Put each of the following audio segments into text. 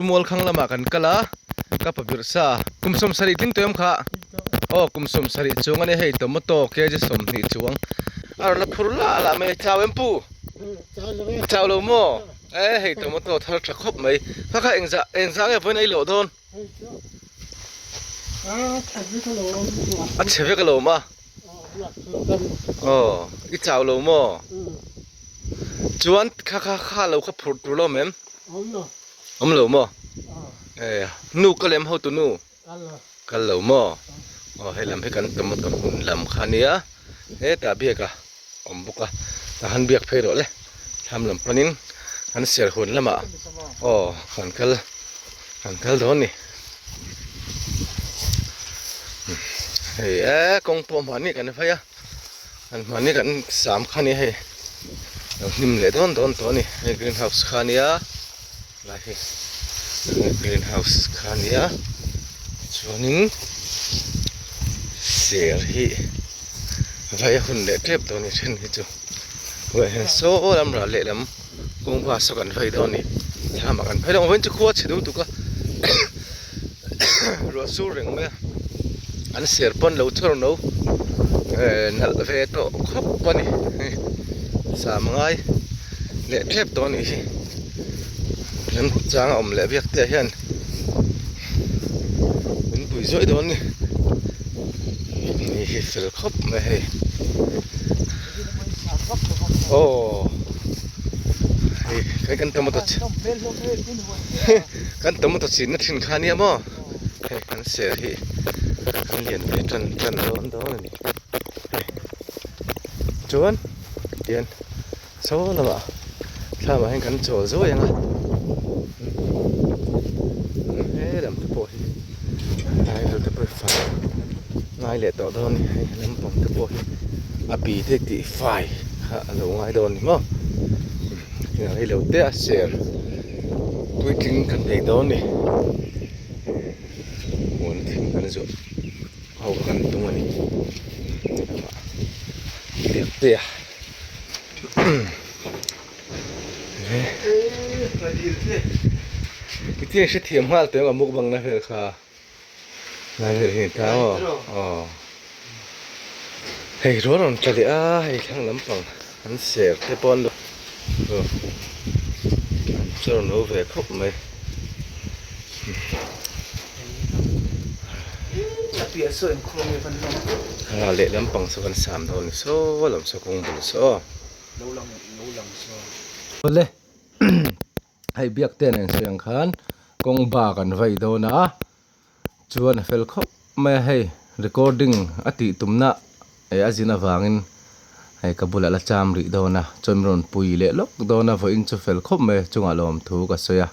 Mualkhang lamah kan kal a, ka pa birh sa kum 70 tling tawh em kha? Aw kum 70 chuang a nia hei tomato kg 20 chuang a rawn la phur lah lah mai a, chau em pu? Chau lo maw? E hei tomato thar tha khawp mai, kha kha engzah engzah nge vawiin a i lawh dawn? A chhe vek a lo awm a. Aw i chau lo maw? Chuan kha kha kha lo kha phurh tur lo awm em? Awm lo maw? E nu ka lem hotu nu? Kal lo maw? Aw hei lam hi kan tomato hmun lam kha ania hetah biak a awm bawk a tah han biak phei rawh le thlam lam panin an ser hun lamah aw kan kal kan kal dawn a ni. Hei e kawng pawh mahni kan vai a an mahni kan sam kha nia hei lo hnim leh dawn dawn tawh a ni hei green house kha nia lai hi green house kha nia chuanin ser hi vai a hun leh tep dawn a ni then hi chu tunah hian saw lam ral lehlam. Kawng bus saw kan vei dawn a ni thlam ah kan phei dawn vawiin chu khua chhe deuh tuk a ruah sur reng mai a an ser pawn lo chawr no eh nalh ve tawh khawp a ni hei sam ngai leh tep tawh a nih hi lam chang a awm leh viak te ah hian min pui zuaih dawn a ni ni hi fel khawp mai hei. Aw hei kai kan tomato kan tomato chin na thin kha ania maw hei kan ser hi an lian ve tan tan dawn dawn a ni hei chuan tian saw lamah thlamah hian kan chawl zuai ang a he lam te pawh hi lai vel te pawh hi fai ngai leh tawh dawn a ni hei lampang te pawh hi a bi te tih fai kha a lo ngai dawn a ni maw eng rei lo te a ser puitling kan nei dawn a ni huan thing kan zawh ho kha kan tum a ni helamah biak te a. Iti hre thiam nghal teh ang a mukbang na vel kha ngai vel hi ta maw aw hei rual rawn tla leh a hei thlang lampang an ser te pawh an lo an chawr no ve khawp mai. A lehlam pang saw kan sam dawn ni saw lam saw kawng bul saw. Awle hei biak te nen sawi ang khan kawng ba kan vai dawn a chuan a fel khawp mai a hei recording a tih tumna eh a zin avangin hei ka bulah la cham rih dawn a chuan min rawn pui leh lawk dawn a vawiin chu fel khawp mai a chungah lawmthu ka sawi a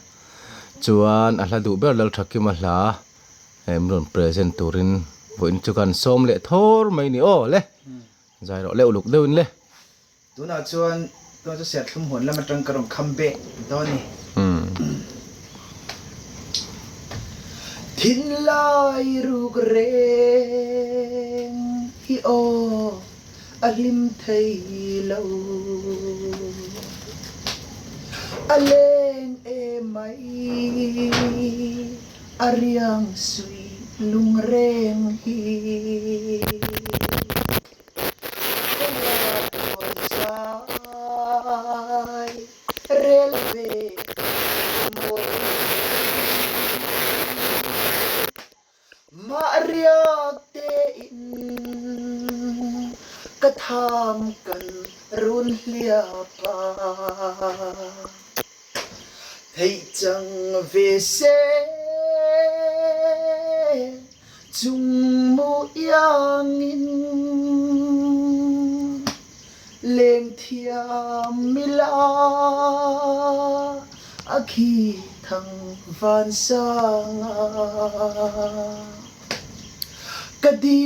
chuan a hla duh ber Lalthakima hla hei min rawn present turin vawiin chu kan sawm leh thawr mai ni aw le zai rawh leh uluk deuhin le. Tunah chuan tunah chu serthlum huan lam atang ka rawn kham bek dawn a ni. Thinlai ruk reng hi aw a hlim thei lo. A leng emai a riang sui lungreng hi. Ka tham kan run hliap a theih chang ve se. Chung mu iangin leng thiam ila a khi thang van sang a. Ka di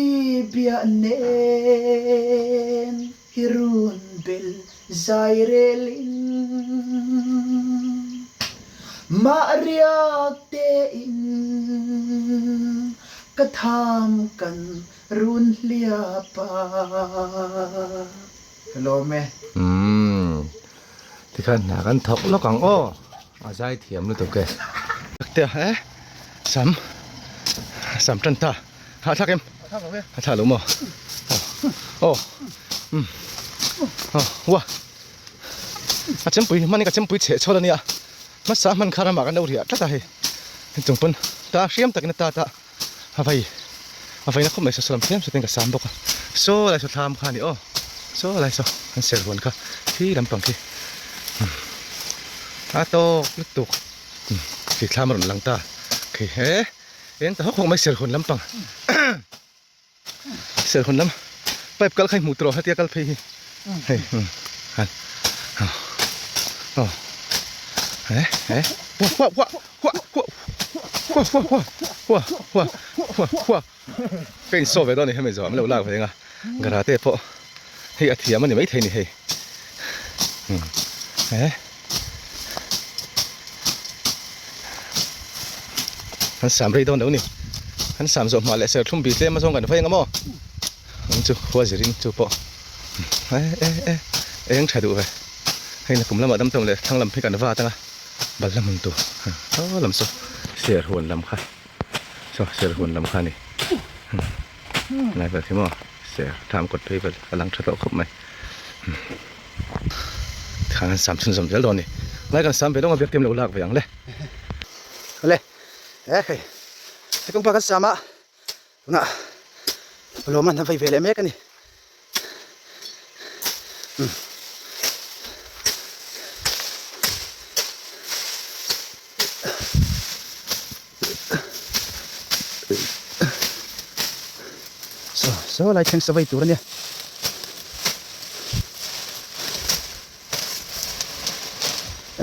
biah nen hi run bel zai relin mah riak tein ka tham kan run hliap a. Ka lawm e. Umm tikhan hna kan thawk lawk ang aw a zai thiam lutuk e. Biaktea e sam sam tan ta hahthlak em a thla lo maw aw um aw wa a chempui hman in ka chempui chheh chhuat ania hmasa hman kha ramah kan lo riah tlat a hei hetiang pawn ta hriam takin a ta ta a vai a vaina khawp mai saw saw lam tlem saw ten ka sam bawk a saw lai saw thlam kha a ni aw saw lai saw an ser huan kha khi lampang khi a tawk lutuk khi thlam a rawn lang ta khi he eng ta hawk hawk mai ser huan lampang ser huan lam pipe kal kha i hmuh tur aw hetia kal phei hi hei han aw he he huah huah huah. Huah huah huah huah huah huah huah huah huah ka insaw ve dawn a ni hemi zawh an lo lak ve ang a karate pawh hei a thiam a ni maithei a ni hei he an sam rei dawn lo a ni an sam zawh hma leh serthlum bi tlem a zawng kan veng a maw ang chu khua zirin chu pawh e e e eng tha duh ve hei nakum lamah damtawng leh thlang lam hi kan vat ang a. Balhla hmun tur saw lam saw ser huan lam kha saw ser huan lam kha a ni lai vel khi maw ser thlam kawt phei vel a lang tha tawh khawp mai tikhan an sam chhunzawm zel dawn a ni lai kan sam ve lawng a biak te lo lak ve ang le. Awle he hei he kawngpa kan sam a tunah lawm an vei ve leh mek a ni. Saw saw lai thleng sa vei tur a nia.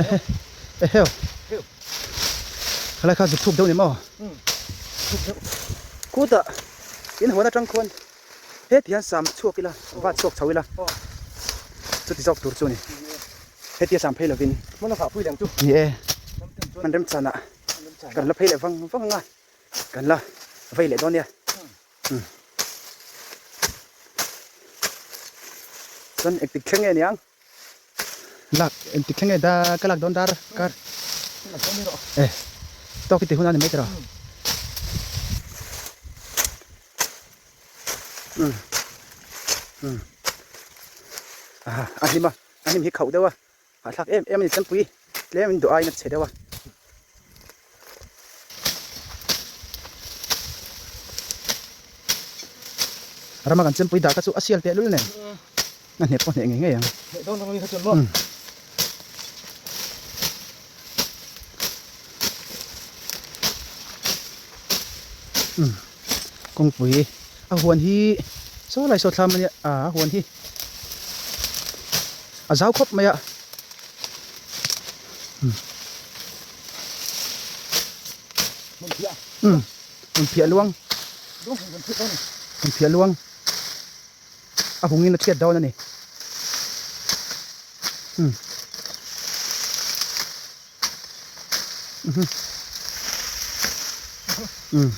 Ehe eheu khalai kha zuk thuk deuh ni maw khutah in huan atang khuan Heti hian sam chhuak ila, va chhuak chho ila, chuti zawk tur chu a ni. Hetia sam phei lovin. Ni e, hman remchanah kan la phei leh vang vang ang a, kan la vei leh dawn nia. Chuan engtik thleng nge niang? Lak engtik thleng nge dar ka lak dawn dar kar e tawk i ti hun a ni mai tiraw. Umm umm aha a hlim a a hlim hi khauh deuh a hahthlak em em a ni chempui tlem in duh aiin a chhe deuh a. Rama kan chempui dah kha chu a sial teh lul nen a hneh pawh hneh ngei ngei ang. Umm. Umm kawngpui a huan hi saw lai saw thlam ania a huan hi a zau khawp mai a. Umm umm hmunphiah luang hmunphiah luang a hungin a chhiat dawn a ni umm umm umm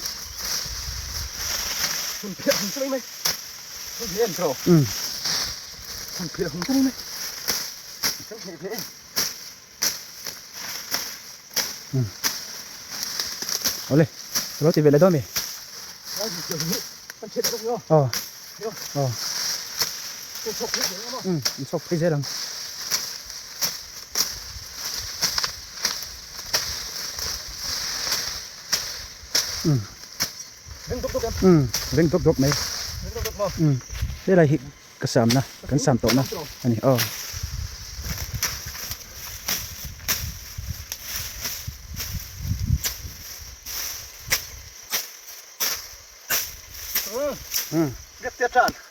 umm. Awle ka lo ti ve leh dawn mi aw aw um in chhawk phei zel ang um um veng dawp dawp mai um helai hi Ka samna, kan sam tawhna a ni aw.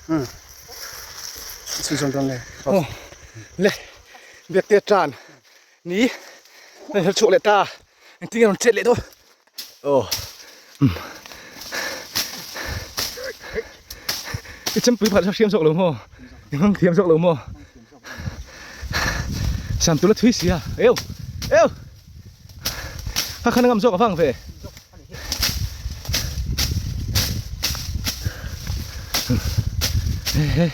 Umm. Chhunzawm dawn le. Aw le biakte tan ni a hel chhuak leh ta engtin nge rawn chet leh dawn. Aw I chempui phat hriam zawk lo maw i hmang thiam zawk lo maw sam tula thui sia eu eu kha khan ngam zawk avang ve he he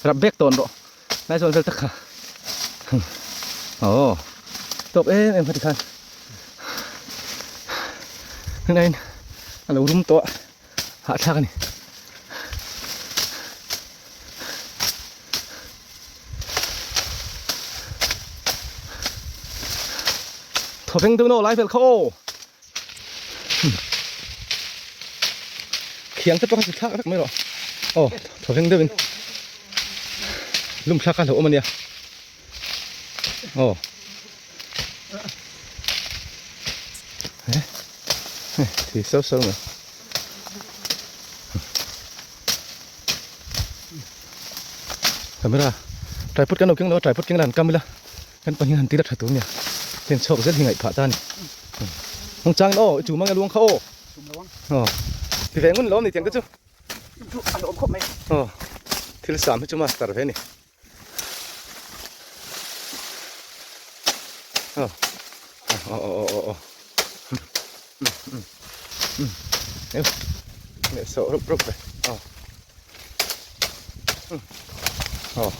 Rap bek tawn rawh lai zawn vel tak kha aw tawk em em kha tikhan hnain a lo rum tawh a hahthlak a ni. Thawveng deuh na aw lai vel kha aw. Khiang te pawh kha thlak vek mai rawh. Aw, thawveng deuhin lum thlak kha hlauhawm a nia. Aw. Thi sau sau mai. Camera tripod kan lo keng lo a tripod keng la han kam ila. Kan pahnih han tila tha tur nia. Heng chhuak zel hi ngaih phah ta a ni. Hung changin aw i chum ang e luang kha aw. Aw. Ti ve ngun lo ni tiang te chu. Chu a awm khawp mai. Aw. Thil sam hi chu master ve ni. Aw. Aw aw aw aw aw. Eu. Leh sawh rup rup ve. Aw. Aw.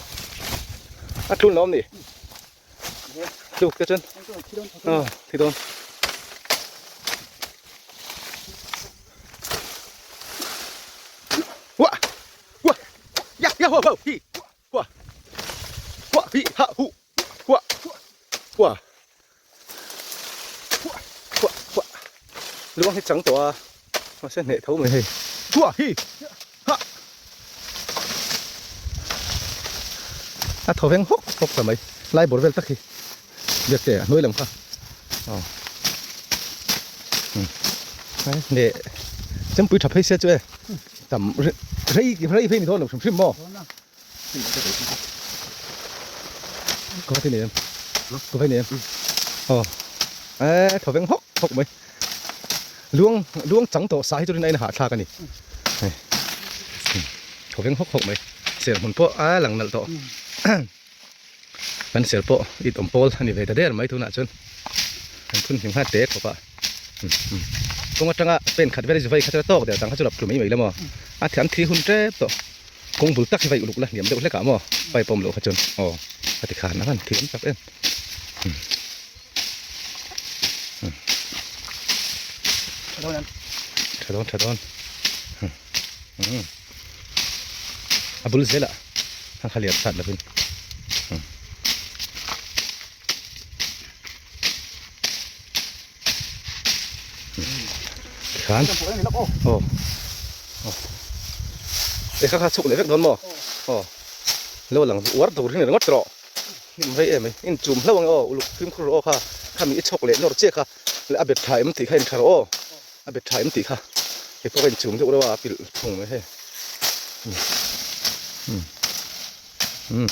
A tlun lo awm ni. Tluk te chuan. Aw, thi dawn. Wa! Wa! Ya ya ho ho hi. Wa! Wa hi ha hu. Wa! Wa! Wa! Wa! Luang hi chang tawh a. Mahse hneh tho mai hei. Wa hi! Ha! A tho veng hawk hawk ta mai. Lai bawr vel tak hi. Biak te a hnuai lam kha. Aw. Hneh chempui tha phei se chu e. Tam rei rei phei ni dawn lo hrim hrim maw. Ka va ti nei em? Ka va nei em? Aw. E tho veng hawk hawk mai. Luang luang chang tawh sa hi chu rin aiin a hahthlak a ni. Hei. Tho veng hawk hawk mai. Ser hmun pawh a lang nalh tawh. Kan ser pawh it awm pawl a ni ve ta der mai tunah chuan. Kan phun hlim nghal te khawp a. Kawng atanga pen khat vel vai kha chu a tawk der tang kha chu rap tlu mai mai la maw. A thiam thi hun tep tawh. Kawng bul tak hi vai uluk la hniam deuh hlek ah maw pipe awm loh kha chuan aw a ti khan a han thiam tak em. Tha dawn tha dawn. A bul zelah a kha lian hrat lovin. Khan aw e kha kha chhuk leh vek dawn maw aw lo lang uar tur hi ni ringawt rawh hnim rei em mai in chum hlauh ang e aw uluk fimkhur rawh aw kha khami i chhawk leh nawr chiah kha leh a bet tha em tih kha in tha rawh aw a bet tha em tih kha kei pawh ka in chum deuh reuh a a pilh thung mai hei umm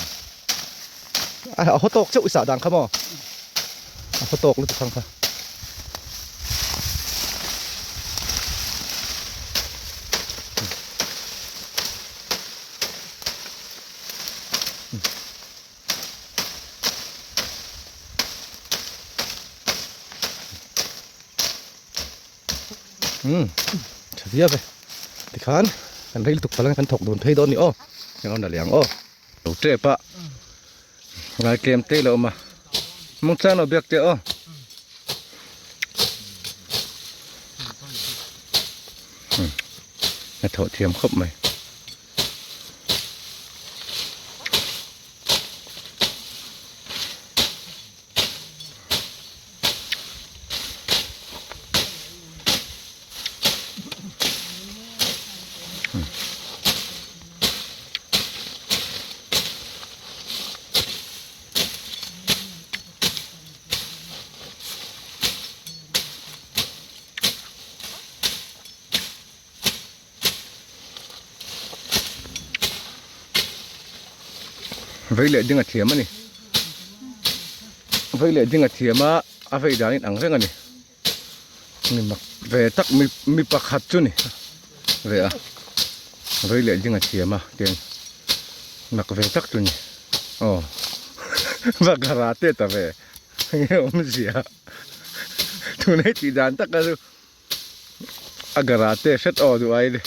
a haw tawk chauh i sah dan kha maw a haw tawk lutuk ang kha. Umm tha viau ve tikhan kan rei lutuk palh ang kan thawk dun phei dawn a ni aw eng awm la leh ang aw lo tep a ngai tlem te lo awm a mungchang lo biak teh aw a thawh thiam khawp mai. Vei leh ding a thiam a ni vei leh ding a thiam a a vei dan in ang reng a ni mi mak ve tak mi mi pakhat chu ni ve a vei leh ding a thiam a tiang mak ve tak chu ni aw va karate ta ve enge awmzia tunei tih dan tak a chu. A garate hret aw duh ai le.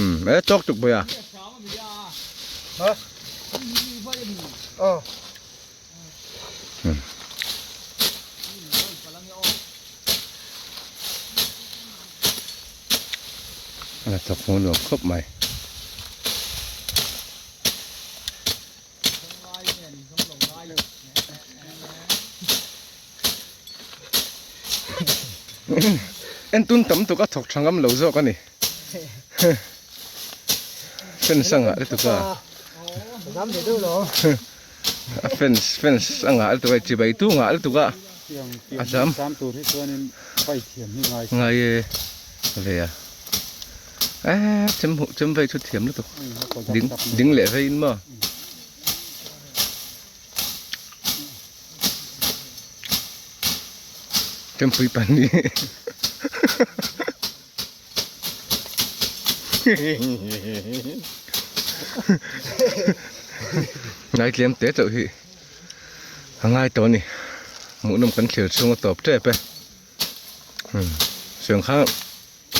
Umm e chawk tuk bawih a. A thawk hmuh nuam khawp mai. Entun tam tuk a thawk tha ngam lo zawk a ni. Fence a ngah lutuk a. A fence fence a ngah lutuk a chibai tu ngah lutuk a. A zam. Ngai e ve a. Eee chem huh chem vei chu thiam lutuk ding ding leh vei in maw. Chempui pahnih ngai tlem te chauh hi a ngai tawh a ni hmuhnawm kan thlir chhung a tawp tep e chuan kha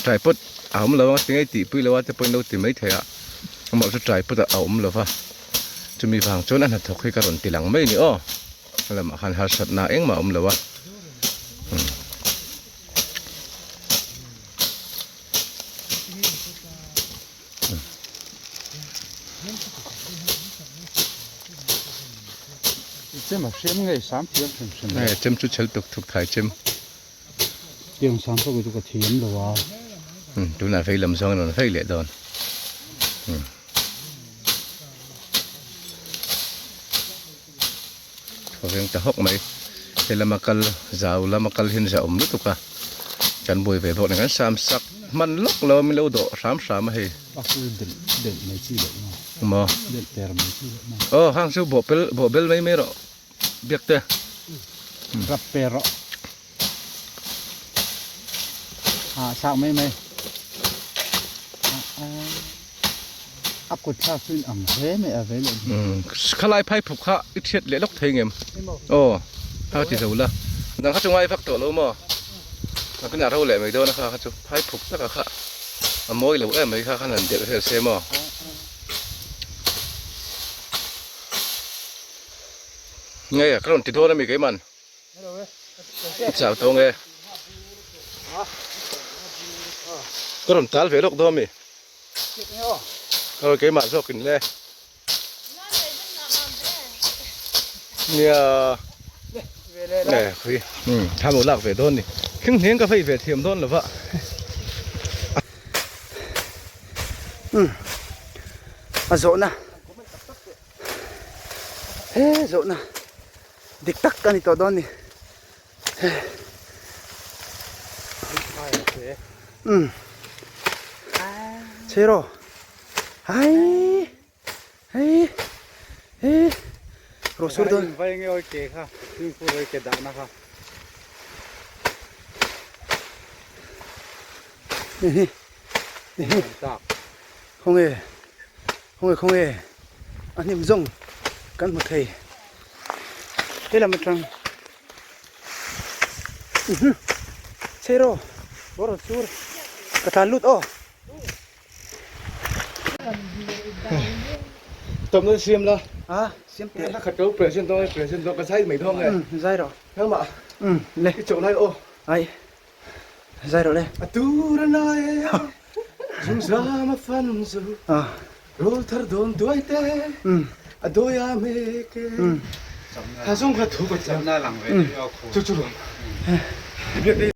tripod a awm lo a tinge tihpui lo a te pawhin lo ti mai thei a amah chu tripod a awm lo va chumi vang chuan a hnathawk hi ka rawn ti lang mai a ni aw a lamah khan harsatna engmah a awm lo a. Chem a hriam ngei sam thiam hrim hrim. Chem chu chhel tuk thuk thai chem. Tiang sang pawh kei chu ka thiam lo a. Umm tunah vei lam zawng a rawn vei leh dawn. Umm. Thaw veng ta hawk mai. He lama kal zau lama kal hian za awm lutuk a. Kan buai ve bawk nen kan sam sak hman lawk lo a min lo dawh hram hram a hei. A full delh delh mai chi loh maw. Maw. Delh per mai chi loh maw. Aw hang chu bawh pel bawh bel mai mai rawh. Biak te. Rap pe rawh. Ah thlak mai mai. A kut thlak chu in ang hle mai a vei leh ding. Umm khalai phai phuk kha i thiat leh lawk thei ngem. Aw kha ti zo la. Nang kha chu ngai vak tawh lo maw. Nang khin a ro leh mai dawn a kha kha chu phai phuk taka kha a mawi lo em mai kha khan han delh vel se maw. Nge ka rawn ti dawn a mi keiman. Chau tawng e. Ka rawn tal ve lawk dawn mi. Ka rawn keimah zawk in le. Nia. Nge khui. Um tham lo lak ve dawn ni. Thing hniang ka vei ve thiam dawn lova. Um a zawhna. He zawhna. Dik tak a ni tawh dawn ni. Umm. Chhero. Hai. Hei. Hei. Rawh sur dawn. Vai nge oi ke kha. Fimkhur oi ke dahna kha. Hihi. Hihi. Khawnge. Khawnge khawnge a hnim zawng kan hmu thei helam atang uhu chei rawh bawr rawn sur ka tlan lut aw. Tawpna siam la a siam teh a khat lo present dawn e present dawn ka zai mai dawn nge zai rawh nangmah le i chawh lai aw ai Zai rawh le. A tur a nai e, zungzam a fan zo, rawl thar dawn duai te, a dawi a mek e, a zawng kha thu ka thiam, chu chu lawm.